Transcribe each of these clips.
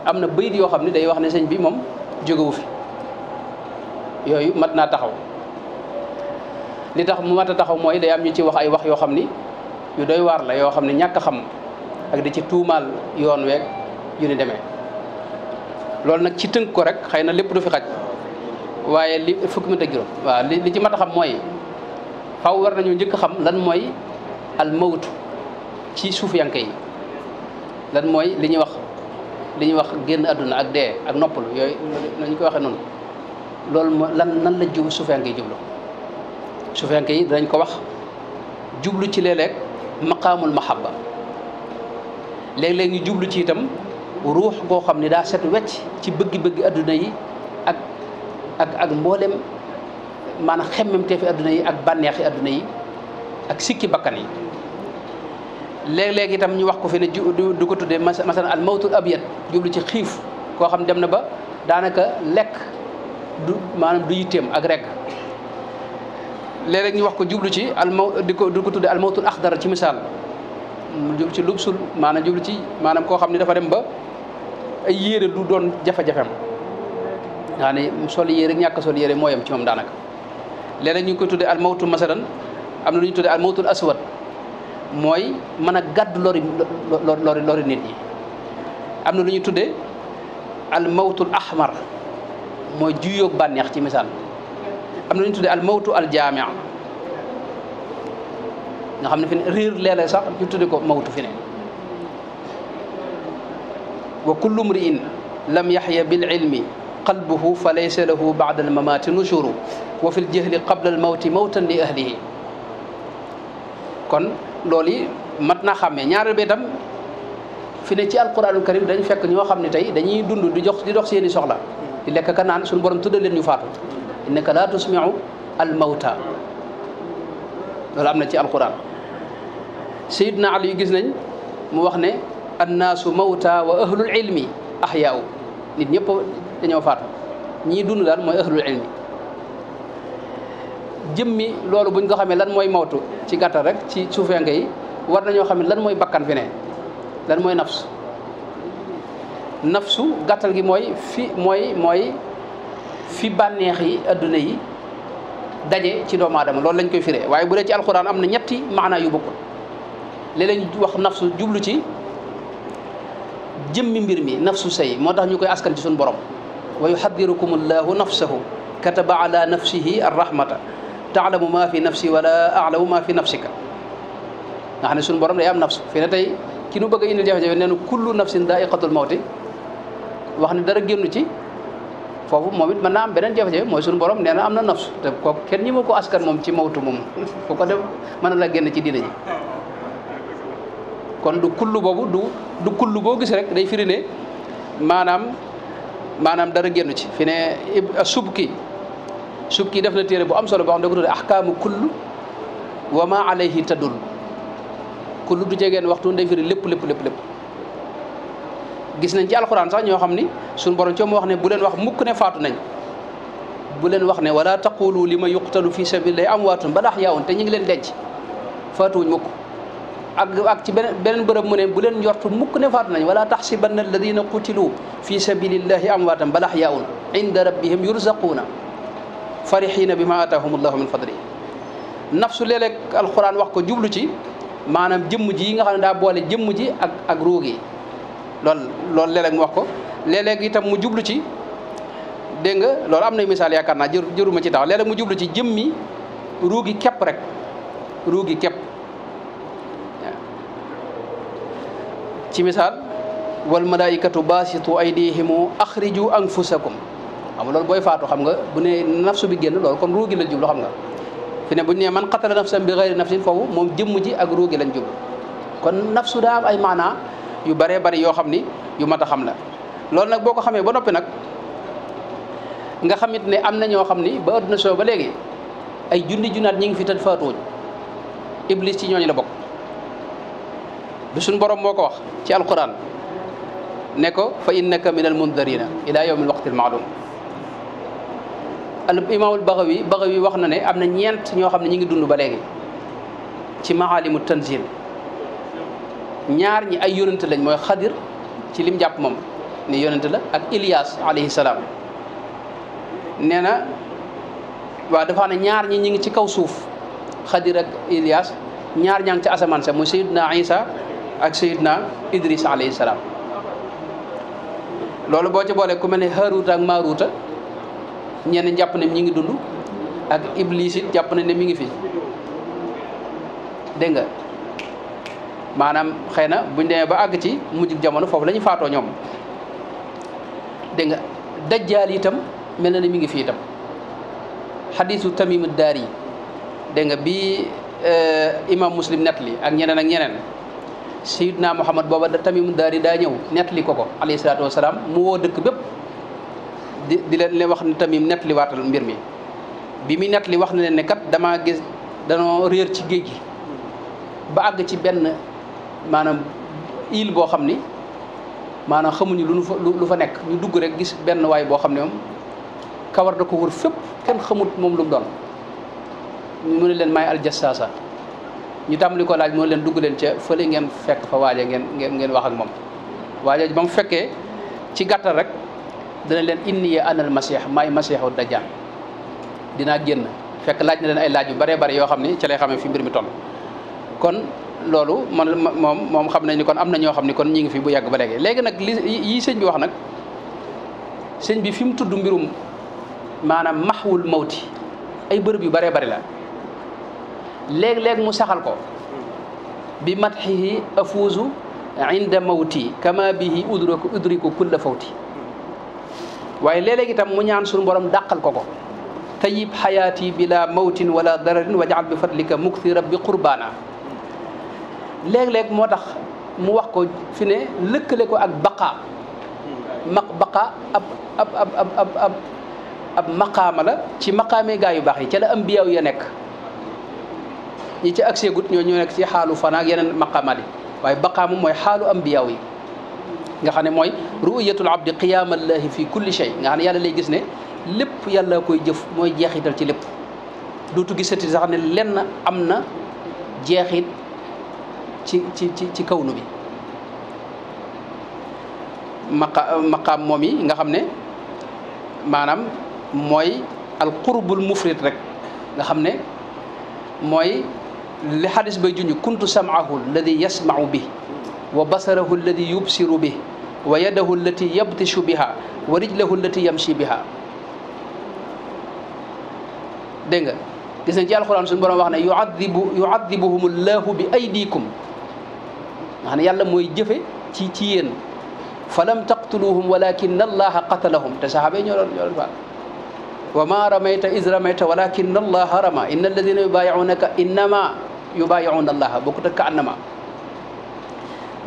am na bayit yoo xam ne day wax ne sëñ bi moom jógewu fi yooyu mat naa taxaw li tax mu mat a taxaw mooy day am ñu ci wax ay wax yoo xam ni yu doy waar la yoo xam ne ñàkk xam ak di ci tuumaal yoon weeg yu ni demee loolu nag ci tënk ko rek xëy na lépp du fi xaj waaye li fukki minute ak juróom waaw li ci mat a xam mooy faw war nañoo njëkk xam lan mooy al mawtu ci suufiyanke yi lan mooy li ñuy wax génn àdduna ak dee ak noppalu yooyu nañu ko waxee noonu loolu mooy nan la jub suufiyanke yi jublu suufiyanke yi dinañ ko wax jublu ci léeg-léeg maqaamul mahabba léeg-léeg ñu jublu ci itam ruux goo xam ne daa set wecc ci bëgg-bëgg adduna yi ak mboolem maanaam xemmemte fi adduna yi ak bànneexi adduna yi ak sikki bakkan yi léeg-léeg itam ñu wax ko fi ne du ko tuddee masalan al mawtul abyad jublu ci xiif koo xam dem na ba daanaka lekk du maanaam du yitteem ak rek léeg-léeg ñu wax ko jublu ci du ko tuddee al mawtul axdar ci misaal mu jublu ci lubsul maanaam jublu ci maanaam koo xam ne dafa dem ba ay yére du doon jafe-jafem nga ne sol yére ñàkk sol yére mooyam ci moom daanaka léeg-léeg ñu ngi koy tuddee al mawtu masalan am na lu ñu tuddee al mawtul aswad mooy mën a gàddu lori nit ñi am na lu ñu tuddee al mawtul ahmar mooy juyoog bànneex ci misaal am na lu ñu tuddee al mawtu al jaamia nga xam ne fi ne réer léeg-léeg sax ñu tuddee ko mawtu fi ne wa kullu mri'in lam yaxya bil ilmi qalbuhu fa laysa lahu ba'da al mamati nushuru wa fil jahli qabla al mawti mawtan li ahlihi kon loolu yi mat naa xàmmee ñaareel bi itam fi ne ci alquranul karim dañ fekk ñoo xam ne tey dañuy dund di dox seeni soxla di lekk ka naan suñu borom tuddal leen ñu faatu innaka la tusmi'u al mawta loolu am na ci alquran Sayyidna Ali gis nañ mu wax ne annaasu mawta wa ahlul ilmi ahyaa'u nit ñëpp dañoo faatu ñii dund daal mooy ahlul ilmi jëmmi loolu buñ ko xamee lan mooy mawtu ci gàttal rek ci suufenke yi war nañoo xam ne lan mooy bakkan fi ne lan mooy nafsu gàttal gi mooy fi bànneex yi adduna yi daje ci doomu aadama loolu lañ koy firee waaye bu dee ci alxuraan am na ñetti maanaa yu bokkul léeg-léeg ñu wax nafsu jublu ci jëmmi mbir mi nafsu say moo tax ñu koy askan ci suñu borom wa yuhaddirukum allahu nafsahu kataba ala nafsihi arrahmata taalamu ma fi nafsi wala alamu ma fi nafsika nga xam ne suñu borom day am nafsu fi ne tey ki nu bëgg a indil jafe-jafe nee na kullu nafsin daiqatul mawti wax ne dara génnu ci foofu moom it mën naa am beneen jafe-jafe mooy suñu borom nee na am na nafsu te kooku kenn ñi ma ko askan moom ci mawtu moom fu ko def mën na la génn ci diina ji kon du kullu boobu du kullu boo gis rek day firi ne maanaam dara génnu ci fi ne subki def na téere bu am solo boo xam ne da ko tuddee ahkaamu kullu wa ma alayhi tadul kullu du jegeen waxtu day firi lépp gis nañ ci alxuraan sax ñoo xam ni suñu borom coomo wax ne bu leen wax mukk ne faatu nañ bu leen wax ne wala taqulu li ma yuqtalu fi sabilillahi amwaatun bal ahyaa'un te ñu ngi leen denc faatuwuñ mukk ak ci beneen bërëb mu ne bu leen njortu mukk ne faatu nañ wala taxsibanna alladina qutilu fi sabilillahi amwaatan bal ahyaa'un inda rabbihim yurzaquuna farihina bima ataahum allahu min fadli nafsu léeg-léeg alxuraan wax ko jublu ci maanaam jëmm ji yi nga xam ne daa boole jëmm ji ak ruug yi loolu léeg-léeg mu wax ko léeg-léeg itam mu jublu ci dégg nga loolu am na misaal yaakaar naa jëruma ci tax léeg-léeg mu jublu ci jëmmi ruugi képp rek ruugi képp ci misaal wal malaikatu basitu aydihimu akhriju anfusakum xam nga loolu booy faatu xam nga bu ne nafsu bi génn loolu kon ruugi la jublu xam nga fi ne bu ñu nee man qatala nafsan bi ghayri nafsin foofu moom jëmm ji ak ruugi lañ jublu kon nafsu daa am ay maanaa yu bëree bëri yoo xam ni yu mat a xam la loolu nag boo ko xamee ba noppi nag nga xamit ne am na ñoo xam ni ba adduna soo ba léegi ay junnaat ñi ngi fi tëdd faatuwuñ iblis ci ñooñu la bokk du suñ borom moo ko wax ci alquran ne ko fa innaka min al mundarina ila yawmi al waqti al maalum al imaamul Baxawi wax na ne am na ñeent ñoo xam ne ñi ngi dund ba léegi ci maalimu tanzil ñaar ñi ay yonent lañ mooy xadir ci lim jàpp moom ni yonent la ak Ilias alayhi salaam nee na waaw dafa ne ñaar ñi ngi ci kaw suuf Xadir ak Ilias ñaar ñaa ngi ci asamaan sa muy Sayyidna Isa ak Sayyidna Idris alayhi salaam loolu boo ci boolee ku mel ne Haaruuta ak Maaruuta ñenn jàpp ne ñi ngi dund ak Iblis it jàpp nañ ne mi ngi fi dégg nga maanaam xëy na buñ demee ba àgg ci mujj jamono foofu la ñu faatoo ñoom dégg nga dajjaal itam mel na ne mi ngi fi itam xadiisu Tamim ad-Daari dégg nga bi imam Muslim nettali ak ñeneen ak ñeneen Sayyidna Muhammad booba Tamim ad-Daari daa ñëw nettali ko alayhi salaatu wasalaam mu woo dëkk bépp di leen wax ne Tamim nettali waatal mbir mi bi muy nettali wax na leen ne kat damaa gis danoo réer ci géej gi ba àgg ci benn maanaam île boo xam ni maanaam xamuñu lu fa nekk ñu dugg rek gis benn waay boo xam ne moom kawar da ko wër fépp kenn xamut moom lu mu doon mu ne leen may aljassaasa ñu tàmbali ko laaj mu ne leen dugg leen ca fële ngeen fekk fa waaje ngeen wax ak moom waaje ba mu fekkee ci gàttal rek dana leen inni anal masih maay masihu dajjal dinaa génn fekk laaj na leen ay laaj yu bëree bëri yoo xam ni ci lay xamee fi mbir mi toll kon loolu moom xam nañ ni kon am na ñoo xam ni kon ñi ngi fi bu yàgg ba léegi nag yii sëñ bi wax nag sëñ bi fi mu tudd mbirum maanaam maxwul mawti ay bërëb yu bëree bëri la léeg-léeg mu saxal ko bi matxihi afuuzu inda mawti kama bihi udriku kulla fawti waaye léeg-léeg itam mu ñaan suñu borom dàqal ko tayyib xayaati bila mawtin wala dararin wajal bi fadlika mukti rabbi qurbaana léeg-léeg moo tax mu wax ko fi ne lëkkale ko ak baqa baqa ab maqaama la ci maqaamee gaa yu baax yi ca la ambiyaaw ya nekk ñi ci accès gut ñoo nekk ci xaalu fanaak yeneen maqaamaat yi waaye baqa moom mooy xaalu ambiyaaw yi nga xam ne mooy ru'yatul abdi qiyaamallahi fi kulli shay nga xam ne yàlla lay gis ne lépp yàlla koy jëf mooy jeexital ci lépp dootu gisati sax ne lenn am na jeexit ci kawnu bi maqaam moom yi nga xam ne maanaam mooy alqurbul mufrid rek nga xam ne mooy li xadis bay junj kuntu sam'ahu alladi yasma'u bi wa basarahu alladi yubsiru bi wa yadahu allati yabtishu biha wa rijlahu allati yamshi biha dégg nga gis nañ ci alxuraan suñu borom wax ne yu'adhibuhum allahu bi aydikum nga xam ne yàlla mooy jëfe ci yéen falam taqtuluhum walakin allaha qatalahum te saxaaba yi ñoo doon faat wa ma ramayta iz ramayta walakin allaha rama inna alladina yubayi'unaka innama yubayi'una allaha bokkut ak ka annama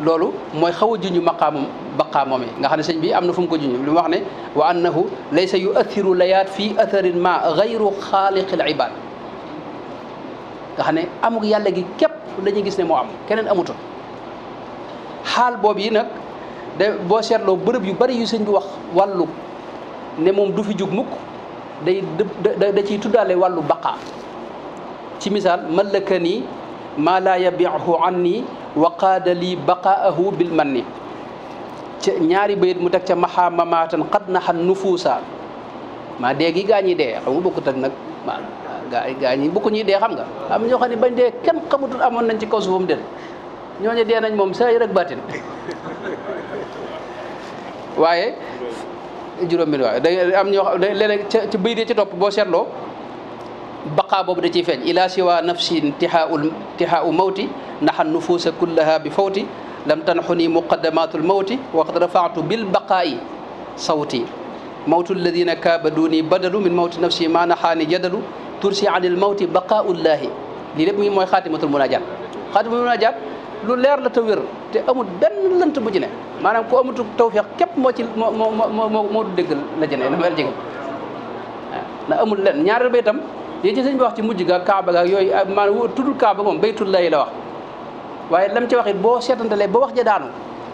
loolu mooy xaw a juñu maqaamam yi nga xam ne sëñ bi am na fu mu ko juñu li mu wax ne wa annahu laysa yu'athiru layaat fi atharin ma gayru xaaliqil ibad nga xam ne amuk yàlla gi képp la ñuy gis ne moo am keneen amutoon xaal boobu yi nag boo seetloo bërëb yu bari yu sëñ bi wax wàllu ne moom du fi jug mukk da ciy tuddaale wàllu baqa ci misaal malakani maa laa yabi'uhu anni wa qaada lii baqaahu bil manni ca ñaari bayit mu teg ca maxaa mamaatan qad naxan nufuusa maa dee gi gaa ñi dee xam nga bokkut ak nag gaa ñi bokku ñuy dee xam nga am ñoo xam ne bañ dee kenn xamutul amoon nañ ci kaw suufam den ñooñu dee nañ moom saa yi rek baatin waaye juróom bi waaye da am ñoo xam léeg-léeg ca bayit ci topp boo seetloo baqaa boobu da ciy feeñ ila siwa nafsi intihaau mawti naxan nufuusa kullaha bi fawti lam tanxuni muqaddamatul mawti wa qad rafaatu bil baqaa'i sawti mawtu alladina kaabaduni badalu min mawti nafsi ma naxaani jadalu tursi anil mawti baqaaullahi lii lépp mi mooy xaatimatul munajat xaatimatul munajat lu leer la te wér te amul benn lënt bu ci ne maanaam ku amutu tawfiq képp moo ci moo du dégg la jëne na mel jege na amul len ñaareel ba itam yi ci sëñ bi wax ci mujj ga kaaba ga yooyu maanaam tuddul kaaba moom baytullahi la wax waaye lam ci wax it boo seetantalee ba wax ja daanu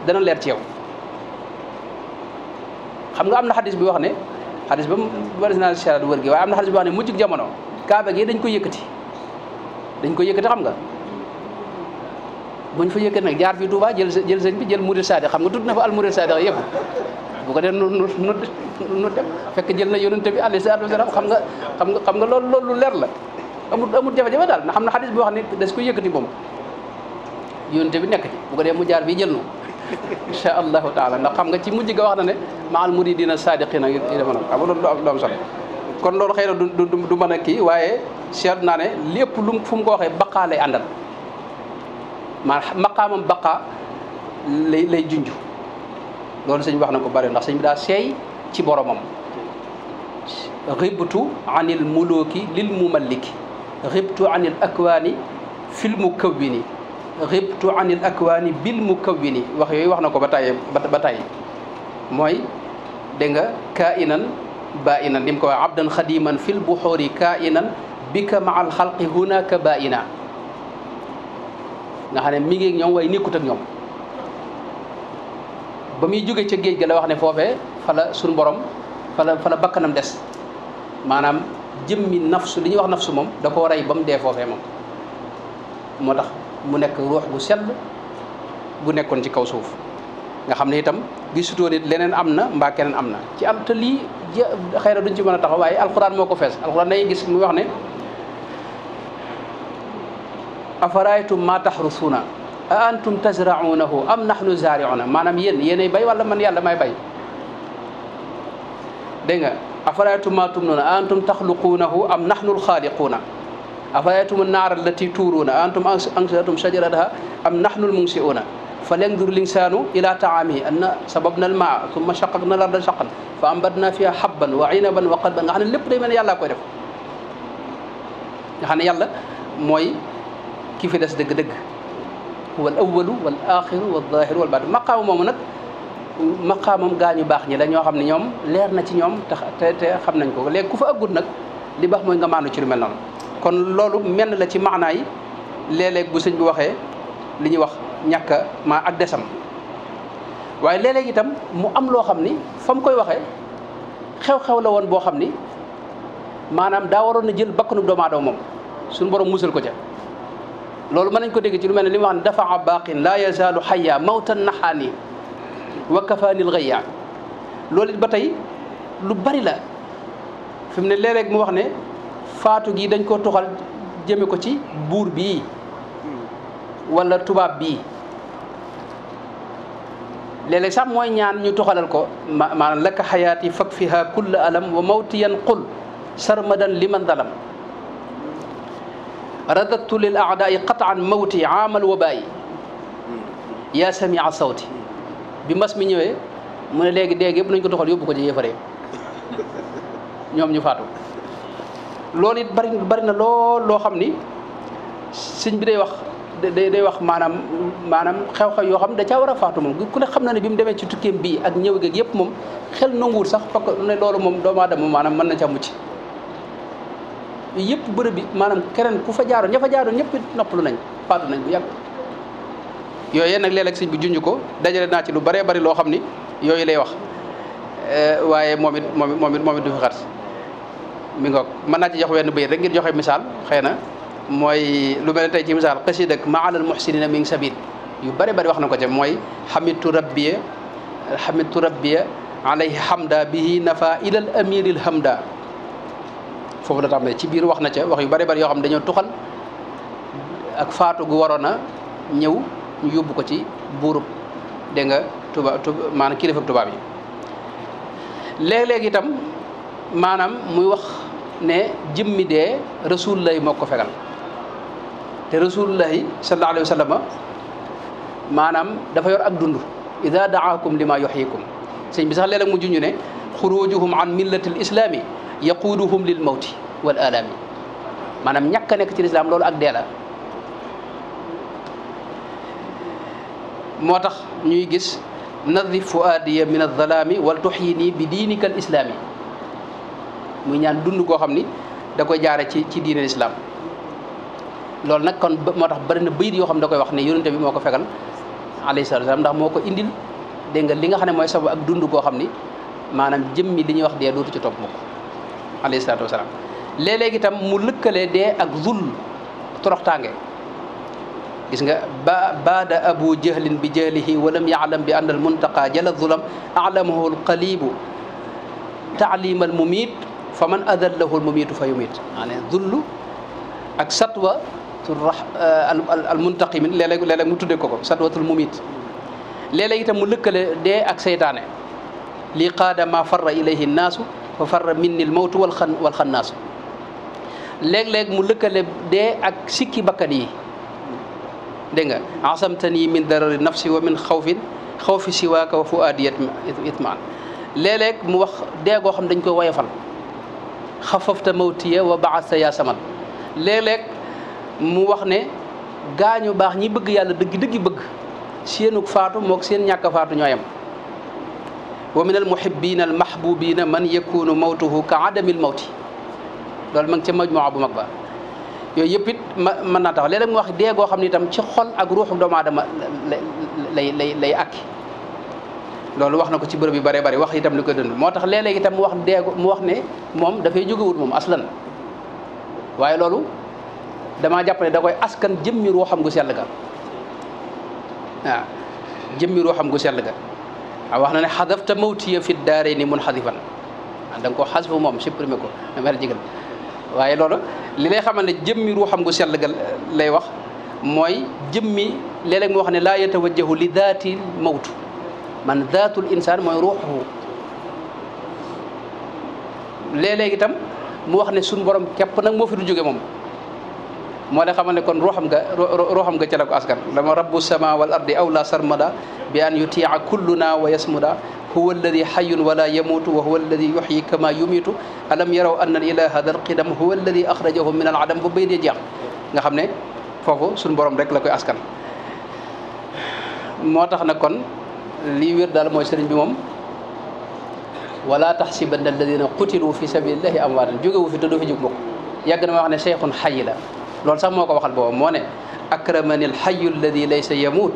dana leer ci yow xam nga am na xadis bi wax ne xadis ba bari naa seeraat wër gi waaye am na xadis bi wax ne mujj jamono kaaba gi dañ ko yëkkati xam nga buñ fa yëkkati nag jaar fi Touba jël sëñ bi jël murid sadiq xam nga tudd na fa al murid sadiq yëpp bu ko dee nu dem fekk jël na yonente bi alayhi salaatu wasalaam xam nga loolu lu leer la amul jafe-jafe daal na xam na xadis bi wax ne des ko yëkkati moom yonente bi nekk ci bu ko dee mu jaar bi jël nu insha allahu taala ndax xam nga ci mujj ga wax na ne maal muridina sadiqina yi defe na xam nga loolu du am solo kon loolu xëy na du mën a kii waaye seetlu naa ne lépp lu fu mu ko waxee baqaa lay àndal maqaamam baqaa lay junj loolu sëñ bi wax na ko bari ndax sëñ bi daa seey ci boromam xibtu anil muluki lil mumalliki xibtu anil akwaani fil mukawwini xibtu anil akwaani bil mukawwini wax yooyu wax na ko ba tàyyi mooy dégg nga kaa inan baa inan li mu ko wax abdan xadiman fil buxoori kaa inan bika ma al xalqi hunaka baa ina nga xam ne mi ngi ak ñoom waaye nekkut ak ñoom ba muy jóge ca géej ga la wax ne foofee fala suñu borom fala bakkanam des maanaam jëmmi nafsu li ñuy wax nafsu moom da ko rey ba mu dee foofee moom moo tax mu nekk ruux gu sell gu nekkoon ci kaw suuf nga xam ne itam gisutoo nit leneen am na mbaa keneen am na ci am te lii xëy na duñ ci mën a taxaw waaye alxuraan moo ko fees alxuraan dañuy gis muy wax ne afaraytum ma taxrusuuna a antum tazraunahu am nahnu zaariuna maanaam yéenay bay wala man yàlla may bay dégg nga afaraytum ma tumnuuna a antum taxluquunahu am nahnu alxaaliquuna afaraytum annaar allati tuuruuna a antum ansha'tum shajarataha am nahnu almunsi'uuna falyanzur linsaanu ila taamihi anna sababna almaa thumma shaqaqna al-arda shaqqan fa ambatna fiha habban wa inaban wa qadban nga xam ne lépp day mel ne yàllaa koy def nga xam ne yàlla mooy ki fi des dëgg-dëgg huwa al awalu wal axiru wal zahiru wal batin maqaama moomu nag maqaamam gaañu baax ñi dañoo xam ne ñoom leer na ci ñoom te xam nañ ko léegi ku fa ëggut nag li baax mooy nga maanu ci lu mel noonu kon loolu menn la ci maanaa yi léeg-léeg bu sëñ bi waxee li ñuy wax ñàkk ma ak desam waaye léeg-léeg itam mu am loo xam ni fa mu koy waxee xew-xew la woon boo xam ni maanaam daa waroon na jël bakkanu doomu aadama moom suñu borom musal ko ca loolu mën nañ ko dégg ci lu mel ne li mu wax ne dafaa baqin laa yazaalu xayya mawtan naxaani wa kafaanil gayya loolu it ba tey lu bari la fi mu ne léeg-léeg mu wax ne faatu gi dañ ko tuxal jëme ko ci buur bii wala tubaab bii léeg-léeg sax mooy ñaan ñu tuxalal ko maanaam laka xayaati fak fiha kulla alam wa mawtiyan qul sarmadan liman dalam radattu lil aadaai qataan mawti aamal wabaayi yaa samia sawti bi mbas mi ñëwee mu ne léegi dégg yëpp nañ ko doxal yóbbu ko ci yéefaree ñoom ñu faatu loolu it bari na loo xam ni sëñ bi day wax maanaam xew-xew yoo xam ne da caa war a faatu moom ku ne xam na ne bi mu demee ci tukkeem bii ak ñëw geeg yëpp moom xel nanguwul sax parce que ne loolu moom doomu aadama maanaam mën na ca mucc yëpp bërëb bi maanaam keneen ku fa jaaroon ña fa jaaroon ñëpp noppalu nañ faatu nañ bu yàgg yooyu nag léeg-léeg sëñ bi junj ko dajale naa ci lu bëree bëri loo xam ni yooyu lay wax waaye moom it du fi xat mi ngoog mën naa ci jox wenn bayit rek ngir joxe misaal xëy na mooy lu mel ne tey ci misaal xasida ak ma'al muhsinina min sabil yu bëri bëri wax na ko ca mooy hamidtu rabbiya alayhi hamda bihi nafa ilal amiril hamda foofu la tàmbalee ci biir wax na ca wax yu bari bari yoo xam ne dañoo tuxal ak faatu gu waroon a ñëw ñu yóbbu ko ci buurub dégg nga maanaam kilifa tubaab yi léeg-léeg itam maanaam muy wax ne jëmmi dee rasulullahi moo ko fegal te rasulullahi sallallahu alayhi wa sallam maanaam dafa yor ak dund ida daakum lima yuhyikum sëñ bi sax léeg-léeg mu junñu ne xurujuhum an millati l islami yaquuduhum lil mawti wal alami maanaam ñàkk a nekk ci lislaam loolu ak dee la moo tax ñuy gis nadif fuadiya min alzalaami wal tuxyini bi diinika al islaami muy ñaan dund koo xam ni da koy jaare ci diine lislaam loolu nag kon moo tax bari na bayit yoo xam ne da koy wax ne yonente bi moo ko fegal alayhi salaatu wa salaam ndax moo ko indil dégg nga li nga xam ne mooy sababu ak dund koo xam ni maanaam jëmmi li ñuy wax dee dootu ci topp mukk alayhi salaatu wa salaam léeg-léeg itam mu lëkkalee dee ak zul toroxtaange gis nga baada abu jahlin bi jahlihi wa lam ya'lam bi anna al muntaqa jala zulam a'lamahu al qalibu ta'lim al mumit fa man adallahu al mumitu fa yumit maanaam zullu ak satwa al muntaqimin léeg-léeg mu tudde ko satwatul mumit léeg-léeg itam mu lëkkale dee ak seytaane lii qaada ma farra ilayhi nnaasu fa farra minni l mawtu wal xannaasu léeg-léeg mu lëkkale dee ak sikki bakkan yi dégg nga asamtani min darari nafsi wa min xawfi siwaaka wa fuaadi itmaan léeg-léeg mu wax dee goo xam dañ koy woyofal xafafta mawtiya wa baasta yaa samat léeg-léeg mu wax ne gaañu baax ñi bëgg yàlla dëggi bëgg seenug faatu moog seen ñàkk faatu ñooyam wa min al muhibbina al mahbubina man yakunu mawtuhu ka adamil mawti loolu ma ngi ca majmuwa bu mag ba yooyu yëpp it mën naa tax léeg-léeg mu wax dee goo xam ne itam ci xol ak ruuxu doomu aadama lay akki loolu wax na ko ci bërëb yu bëree bëri wax itam li koy dund moo tax léeg-léeg itam mu wax mu wax ne moom dafay jógewut moom aslan waaye loolu damaa jàpp ne da koy askan jëmmi ruuxam gu sell ga waaw jëmmi ruuxam gu sell ga waaw wax na ne xadafta mawtiya fi daarayni munxadifan da nga ko xasfu moom supprimé ko dama la jégal waaye loolu li lay xamal ne jëmmi ruuxam gu sell ga lay wax mooy jëmmi léeg-léeg mu wax ne laa yatawajjahu li daati mawtu man daatul insaan mooy ruuxuhu léeg-léeg itam mu wax ne suñu borom képp nag moo fi du jóge moom moo lay xamal ne kon ruuxam nga ca la ko askan dama rabbu sama wal ardi awla sarmada bi an yutia kulluna wa yasmuda huwa alladi hayyun wala yamutu wa huwa alladi yuhyi kama yumitu alam yaraw anna al ilaha dal qidam huwa alladi akhrajahum min al adam ba bay dee jeex nga xam ne foofu suñu borom rek la koy askan moo tax nag kon lii wér daal mooy sëriñ bi moom wala taxsibanna alladina qutilu fi sabilillahi amwaatan jógewu fi te doo fi jóg mukk yàgg na ma wax ne cheikhun xayi la loolu sax moo ko waxal boobu moo ne akramani alxayu alladi laysa yamut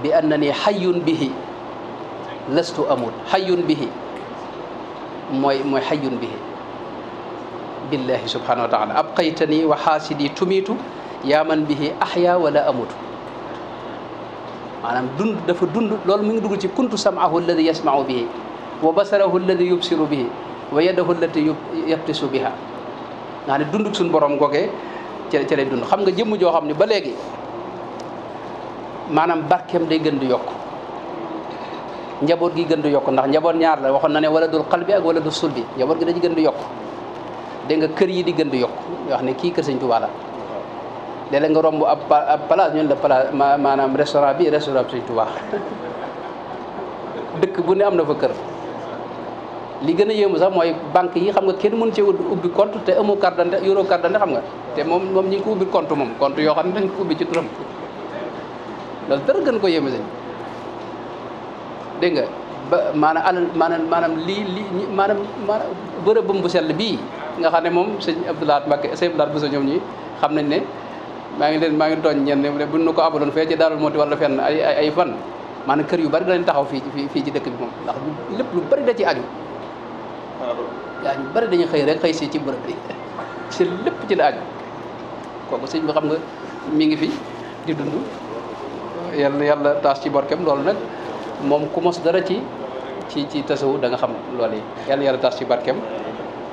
bi annani xayun bihi lastu amut xayun bihi mooy xayun bihi billahi subhanahu wa taala abqaytani wa xaasidi tumiitu yaa man bihi axya wala amutu maanaam dund dafa dund loolu mu ngi dugg ci kuntu sam'ahu alladi yasma'u bihi wa basarahu alladi yubsiru bihi wa yadahu allati yabtisu biha nga xam ne dunduk suñu borom googee ca lay dund xam nga jëmm joo xam ne ba léegi maanaam barkeem day gën di yokk njaboot gi gën di yokk ndax njaboot ñaar la waxoon na ne wala dul qalbi ak wala dul sulbi njaboot gi dañu gën di yokk dégg nga kër yi di gën di yokk yoo xam ne kii kër Sëñ Tuubaa la léeg-léeg nga romb ab place ñun la place maanaam restaurant bi Sëñ Tuubaa dëkk bu ne am na fa kër li gën a yéemu sax mooy banque yi xam nga kenn mën cee ubbi compte te amoo carte d'identité euro carte d'identité xam nga te moom ñi ngi ko ubbi compte moom compte yoo xam ne dañ ko ubbi ci turam loolu dara gën ko yéeme sañ dégg nga ba maanaam maanaam bërëbam bu sell bii nga xam ne moom sëñ Abdoulaye Mbacké sëñ Abdoulaye Bousso ñoom ñi xam nañ ne maa ngi tooñ ñenn ne buñ nu ko abaloon fee ci Daarul Muxti wala fenn ay fan maanaam kër yu bari danañ taxaw fii ci dëkk bi moom ndax lépp lu bari da ci aju yaa ñu bari dañuy xëy rek xëy si ci bërëb bi si lépp ci la aju kooku sëñ bi xam nga mi ngi fi di dund yàlla taas ci barkeem loolu nag moom ku mos dara ci tasawu da nga xam loolu yi yàlla taas ci barkeem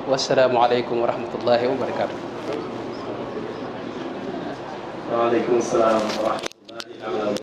wasalaamualeykum wa rahmatullahi wa barakaatu. waaleykum salaam wa rahmatullahi